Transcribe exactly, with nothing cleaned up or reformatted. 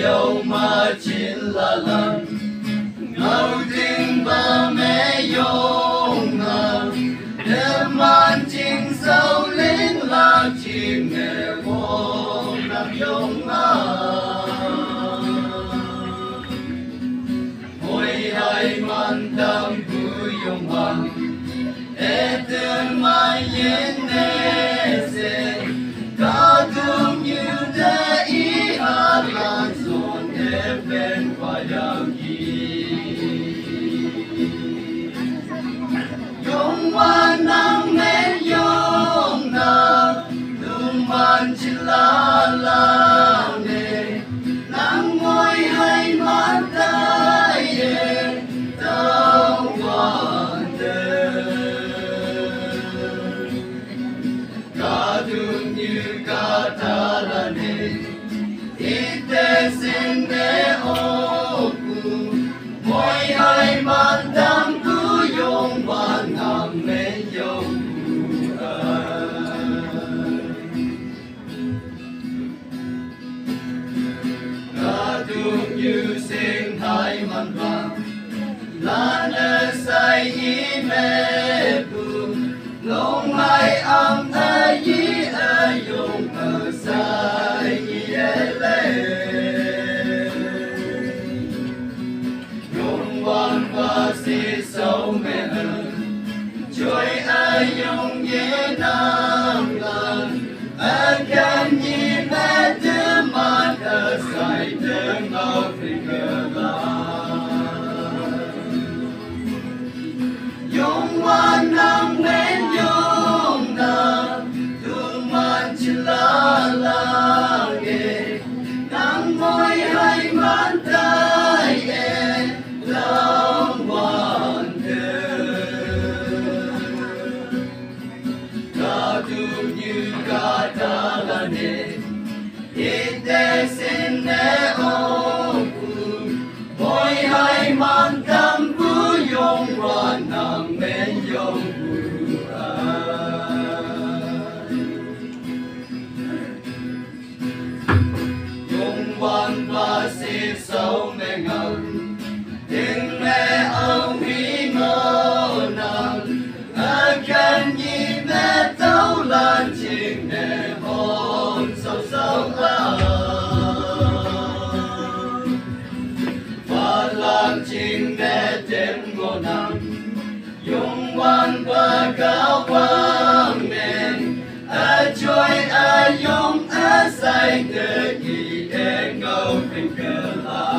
Yau ma chin la la, ngau ding ba me yong na, de man jing sau ling la jing ne wong na yong na. Hoi hai man dam bu yong ba, e te ma yen ne se, ka dung yu de i ha la zon e pen pa yang yi. Yong wan nang men yong na, lung man chi la la ne, nang ngoi hai man tai ye, tau wan de. Ka dung yu ka ta la ne, i te sin ne o ku, moi hai man dam ku yong wan nang men yong ku a. Ka dung yu sing hai man ba, la ne sai i me bu, long hai ang a yi a yong a sai i e le. Yong wan ba si sau me a, joy a yong ye nang lan, a kan yi me te man a sai te ngau finger la. Yong wan nang men yong na, tu man chi la la nge, nang moi hai man tai e, long wan de. Ka dung yu ka ta la ne, i te sin ne o ku, moi hai man dam ku yong wan nang men yong ku a. Yong wan ba si sau me ngau, ting me au hi ngo nang, a kan yi me tau lan jing me hon sau sau a. Ba lan jing me tem ngo nang, yong wan ba ka wang men, a joy a yong a sai te ki e ngau finger la.